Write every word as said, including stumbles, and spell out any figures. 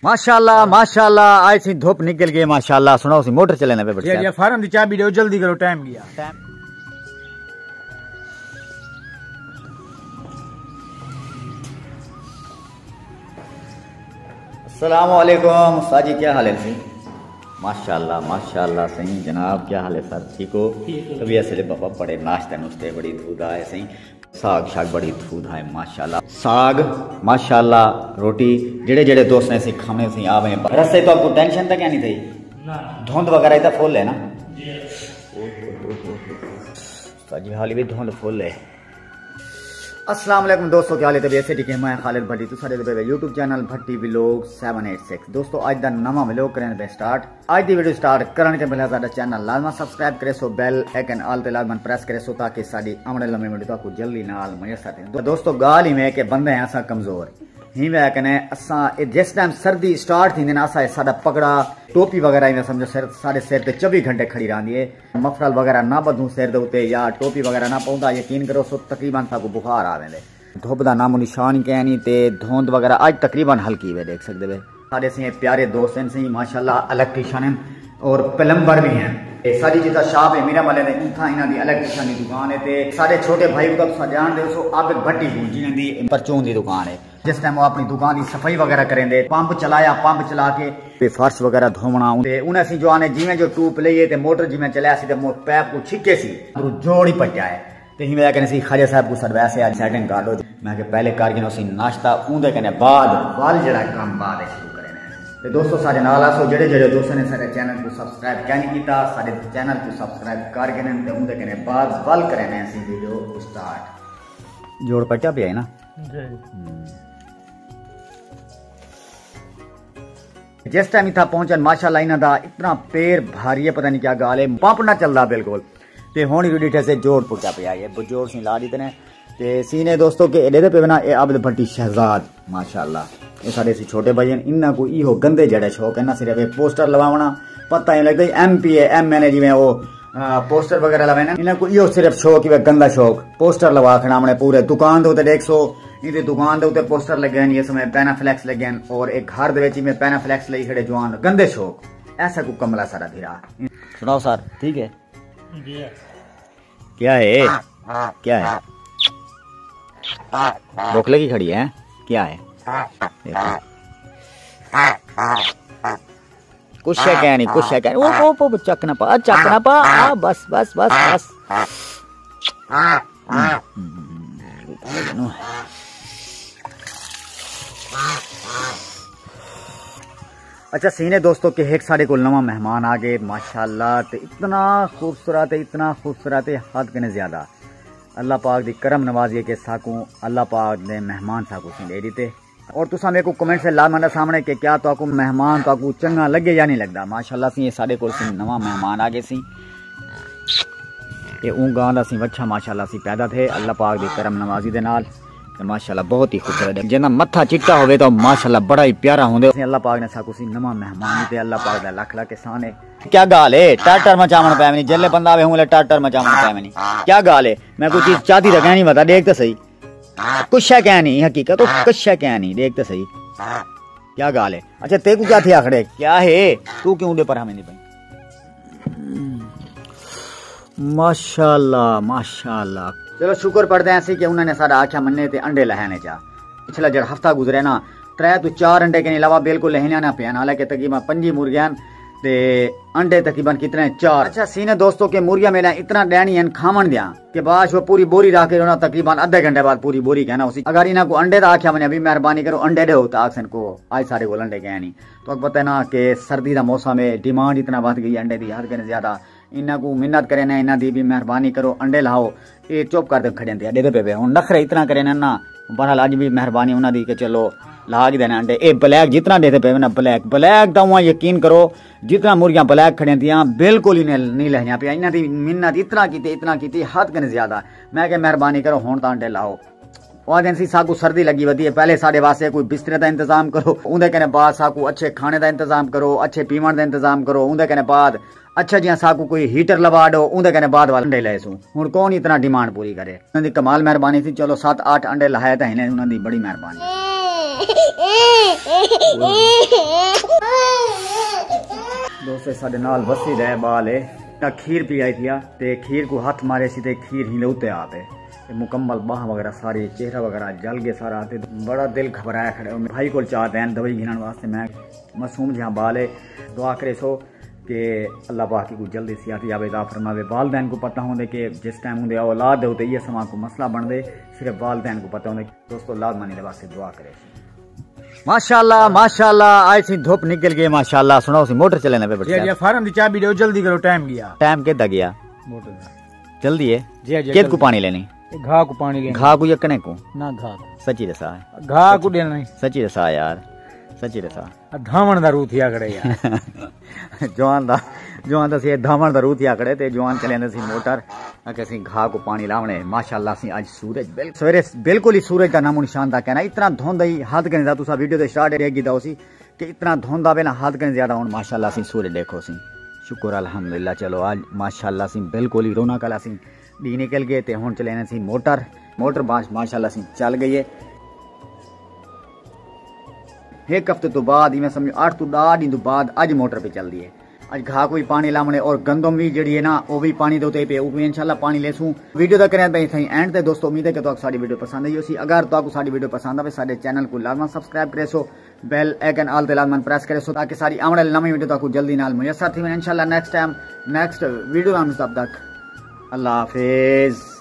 ماشاءاللہ، ماشاءاللہ، آج سی دھوپ نکل گئی، ماشاءاللہ۔ سناؤ سی موٹر چلے نہ پے بٹھے۔ جی، جی، فارم دی چابی ݙیو، جلدی کرو، ٹائم گیا۔ السلام علیکم استاد جی، کیا حال ہے سی؟ ماشاءاللہ، ماشاءاللہ سائیں جناب، کیا حال ہے سر؟ ٹھیک ہو؟ ٹھیک ہو۔ طبیعت سے بابا بڑے ناشتے نشتے بڑی دھودا ہے سائیں۔ ساگ شاگ بڑی دھودا ہے ماشاءاللہ۔ ساگ ماشاءاللہ، روٹی جڑے جڑے دوست نے سی کھانے سی آویں۔ رستے تو آپ کو ٹینشن تک نہیں تھی؟ نہ۔ دھند وغیرہ ہی تو فل ہے نا؟ جی۔ استاد جی حالی بھی دھند فل ہے۔ السلام علیکم دوستو، کیا حال ہے؟ طبیعت سے ٹھیک ہے؟ میں خالد بھٹی، تو سارے دے یوٹیوب چینل بھٹی ولاگ سیون ایٹ سکس۔ دوستو، اج دا نواں ولاگ کریں پہ سٹارٹ۔ اج دی ویڈیو سٹارٹ کرن کے پہلے ساڈا چینل لازماً سبسکرائب کریسو، بیل آئیکن آل تے لازماً پریس کریسو تاکہ ساڈی آوݨ والے لمحے ویڈیو تہاکوں جلدی نال میسر تھین۔ دوستو، گالھ ایویں ہے کہ بندے ہیں اساں کمزور، ہی میں کنے اساں اے جس ٹائم سردی سٹارٹ تھیندی نا، اساں اے ساڈا پگڑا، ٹوپی وغیرہ ایویں سمجھو سر، ساڈے سر تے چوبی گھنٹے کھڑی رہندی ہے۔ مفرل وغیرہ نہ بدھوں سر دے اتے یا ٹوپی وغیرہ نہ پاؤں تاں یقین کرو سو تقریباً ساکوں بخار آ ویندے۔ دھوپ دا نام و نشان ہی کائنی تے دھوند وغیرہ اج تقریباً ہلکی وے، ڈیکھ سکدے وے۔ ساڈے سیں پیارے دوست ہیں سیں ماشاءاللہ الیکٹریشن ہیں اور پلمبر بھی ہیں۔ تے ساڈی جتھاں شاپ ہے میرا ملے نے، اتھاں انہاں دی الیکٹریشن دی دکان ہے۔ تے ساڈے چھوٹے بھائی کو تساں جان دے سو عابد بھٹی کو، جنہاں دی پرچون دی دکان ہے۔ جس ٹائم وہ اپنی دکان دی صفائی وغیرہ کریں دے، پمپ چلایا، پمپ چلا کے تے فرش وغیرہ دھوونا تے انہاں سی جو آنے جیویں جو ٹوپ لئیے تے موٹر جیویں چلایا سی تے مو-، پیپ کو چھکے سی، اندروں جوڑ ہی پٹیا ہے۔ تے ہی وجہ کنے سی خواجہ صاحب کو سڈ ویسے اج سیٹنگ کر لو۔ میں کہ پہلے کر گھنو سی ناشتہ، اوندے کنے بعد ول جڑا کم بعد اچ شروع کرنے ہیں۔ تے دوستو، سارے نال آسو، جڑے جڑے دوستوں نے سارے چینل کو سبسکرائب کیا نہیں کیتا، سارے چینل کو سبسکرائب کر گھنن تے اوندے کنے بعد ول کرنے ہیں سی ویڈیو سٹارٹ۔ جوڑ پٹا پیا ہے نا؟ جی۔ ہم۔ جس ٹائم اتھا پہنچن، ماشاءاللہ انہاں دا اتنا پیر بھاری ہے، پتہ نہیں کیا گال ہے، پمپ نہ چلدا بالکل۔ تے ہن وی ڈٹھے سے جوڑ پٹا پیا ہے، بجوڑ سی لا ڈتے نے۔ تے سینے دوستو کہ ایڈے دے پے نا، اے عابد بھٹی شہزاد، ماشاءاللہ۔ اے ساڈے سی چھوٹے بھائی ہیں، انہاں کو ایہو گندے جڑے شوق ہے نا، صرف اے پوسٹر لواونا، پتہ ہی لگدا ایم پی اے، ایم این اے جویں او، آ، پوسٹر وغیرہ لوے نا، انہاں کو ایہو صرف شوق ہی گندا شوق، پوسٹر لوا کھڑا اپنے پورے دکان دے تے ڈیکھ سو، ایندی دکان دے اتے پوسٹر لگے ہیں، اس میں پینا فلیکس لگے ہیں، اور ایک گھر دے وچ میں پینا فلیکس لئی کھڑے جوان، گندے شوق۔ ایسا کو کملا سارا بھرا۔ سناؤ سر، ٹھیک ہے؟ جی۔ کیا ہے؟ کیا ہے؟ بھوک لگی کھڑی ہے؟ کیا ہے؟ دیکھو۔ کچھ ہے کیا نہیں، کچھ ہے کیا نہیں۔ او، او، او، چک نہ پا، چک نہ پا۔ آ، بس، بس، بس، بس۔ اچھا، سینے دوستو کہ ایک ساڈے کول نواں مہمان آ گئے، ماشاءاللہ، تے اتنا خوبصورت ہے، اتنا خوبصورت ہے، حد کنے زیادہ۔ اللہ پاک دی کرم نوازی ہے کہ ساکوں اللہ پاک نے مہمان ساکوں سیں ڈے دیتے۔ اور تساں میکوں کمنٹ سے لازماً ݙساوݨے کہ کیا تہاکوں مہمان تہاکوں چنگا لڳے یا نہیں لڳدا۔ ماشاءاللہ سیں، اے ساݙے کول سیں نواں مہمان آ ڳئے سیں۔ تے اوں گاں دا سیں وچھا ماشاءاللہ سیں پیدا تھئے اللہ پاک دی کرم نوازی دے نال۔ تے ماشاءاللہ بہت ہی خوبصورت ہے۔ جیندا متھا چٹا ہووے تاں ماشاءاللہ بڑا ہی پیارا ہوندے۔ سیں اللہ پاک نے ساکوں سیں نواں مہمان ݙتے، اللہ پاک دا لکھ لکھ احسان ہے۔ کیا ڳالھ ہے؟ ٹر ٹر مچاوݨ پئے ونڄے، جیلے بندہ آوے ہوں ویلے ٹر ٹر مچاوݨ پئے ونڄے۔ کیا ڳالھ ہے؟ میں کوئی چیز چاہتی تاں کہیں نہیں پتا، ݙیکھ تے صحیح۔ کچھ ہے کیا نہیں، حقیقت تو کچھ ہے کیا نہیں، ݙیکھ تے صحیح۔ کیا ڳالھ ہے؟ اچھا، تیکوں کیا تھیا کھڑے؟ کیا ہے؟ توں کیوں اݙے پرہاں ویندی پئی؟ ماشاءاللہ، ماشاءاللہ۔ چلو شکر پڑھدے ہیں اسی کہ انہاں نے ساݙا آکھیا منے تے انڈے لہینے چا۔ پچھلا جڑا ہفتہ گزرے نا، ترے توں چار انڈے کنے علاوہ بالکل لہینے نہ پئے ہن، حالانکہ تقریباً پنجی مرغیاں ہن تے انڈے تقریباً کتنے؟ چار۔ اچھا سینے دوستو کہ مرغیاں میݙیاں اتنا ݙیݨی ہن کھاوݨ دیاں کہ بعد وہ پوری بوری رکھ کے انہاں تقریباً ادھے گھنٹے بعد پوری بوری کہنا اسی۔ اگر انہاں کو انڈے دا آکھیا ونڄے بھی مہربانی کرو انڈے ݙیو، تاں آکھسن کو اج ساݙے کول انڈے کائے نہیں۔ تہاکوں پتہ ہے نا کہ سردی دا موسم ہے، ڈیمانڈ اتنا ودھ ڳئی ہے انڈے دی حد کنے زیادہ۔ انہاں کوں منت کرینے، انہاں دی بھی مہربانی کرو، انڈے لاؤ۔ اے چپ کر تے کھڑے ہن تے ݙیہدے پئے پئے ہن، نخرے اتنا کرینے نا۔ بہرحال اڄ بھی مہربانی انہاں دی کہ چلو لا گھدے نے انڈے۔ اے بلیک جتنا ݙیہدے پئے نا، بلیک، بلیک دا اواں یقین کرو، جتنا مرغیاں بلیک کھڑیاں تھیاں، بالکل ہی نہیں، نہیں لہیاں پیاں۔ انہاں دی منت اتنا کیتی، اتنا کیتی، حد کنے زیادہ۔ میں کہ مہربانی کرو ہن تاں انڈے لاؤ۔ او آہدن سی ساکوں سردی لگی ودی ہے، پہلے ساڈے واسطے کوئی بسترے دا انتظام کرو، اوندے کنے بعد ساکوں اچھے کھانے دا انتظام کرو، اچھے پیوݨ دا انتظام کرو، اوندے کنے بعد اچھا جیاں ساکوں کوئی ہیٹر لوا ݙو، اوندے کنے بعد ول انڈے لے سوں۔ ہݨ کون اتنا ڈیمانڈ پوری کرے؟ انہاں دی کمال مہربانی سی۔ چلو ست اٹھ انڈے لہائے تاں ہن، انہاں دی بڑی مہربانی۔ دوستو ساڈے نال وسی دا ہے ٻال ہے، تاں کھیر پی آئی تھیا تے کھیر کوں ہتھ مارے سی تے کھیر ہی لے اتے آ پئے۔ تے مکمل ٻانہہ وغیرہ ساری، چہرہ وغیرہ جل ڳئے سارا، تے بڑا دل گھبرایا کھڑے۔ بھائی کول چا دین دوائی گھنݨ واسطے، میں معصوم جیہاں ٻال ہے، دعا کریسو کہ اللہ پاک کوں جلدی صحت یاب عطا فرماوے۔ والدین کوں پتہ ہوندے کہ جس ٹائم ہوندے اولاد دے اتے ایہ سماں کوں مسئلہ بݨدے، صرف والدین کوں پتہ ہوندے۔ دوستو لازمانی دے واسطے دعا کریسو۔ ماشاءاللہ، ماشاءاللہ، آج سی دھوپ نکل گئی، ماشاءاللہ۔ سݨاؤ سی موٹر چلے نہ پئے جی، بٹھے۔ جی، فارم دی چابی ݙیو، جلدی کرو، ٹائم ڳیا۔ ٹائم کݙا ڳیا؟ موٹر دا۔ جلدی ہے؟ جی، جی، کد جلدی۔ کوں پاݨی لیݨی؟ اے گھا کوں پاݨی لیݨی۔ گھا کوں یا کݨے کوں؟ نہ، گھا کوں۔ سچی ݙسا۔ گھا کوں ݙیݨی۔ سچی ݙسا یار، سچی ݙسا۔ دھاوݨ دا روح تھیا کھڑے یار۔ جوان دا، جوان دا سی دھاوݨ دا روح تھیا کھڑے تے جوان چلیندے سی موٹر، اکھے سی گھا کوں پاݨی لاوݨے۔ ماشاءاللہ سی اڄ سورج بل-، سویرے بلکل ہی سورج دا نام و نشان تک ہے نا، اتنا دھند ہئی، حد کنے دا۔ تساں ویڈیو دے سٹارٹ ݙیکھ گھدا ہوسی کہ اتنا دھند آوے نا، حد کنے زیادہ۔ ہݨ ماشاءاللہ سی سورج ݙیکھو سی، شکر الحمدللہ۔ چلو اڄ ماشاءاللہ سی بلکل ہی رونق آلا سی ݙینہہ نکل ڳئے تے ہݨ چلیندے سی موٹر، موٹر باش ماشاءاللہ سی چل ڳئی ہے۔ ہک ہفتے توں بعد، ایویں سمجھو اٹھ توں ݙاہ ݙینھ توں بعد اڄ موٹر پہ چلدی ہے۔ اڄ گھا کوں وی پاݨی لاوݨے اور گندم وی جیڑھی ہے نا، او وی پاݨی دے اتے پئے، او وی انشاءاللہ پاݨی لیسوں۔ ویڈیو دا کریں پئے اتھائیں اینڈ تے۔ دوستو امید ہے کہ تہاکوں ساݙی ویڈیو پسند آئی ہوسی۔ اگر تہاکوں ساݙی ویڈیو پسند آوے، ساݙے چینل کوں لازماً سبسکرائب کریسو، بیل آئیکن آل تے لازماً پریس کریسو تاکہ ساݙی آوݨ والی نویں ویڈیو تہاکوں جلدی نال میسر تھی ونڄے۔ انشاءاللہ نیکسٹ ٹائم، نیکسٹ ویڈیو نال، تب تک اللہ حافظ۔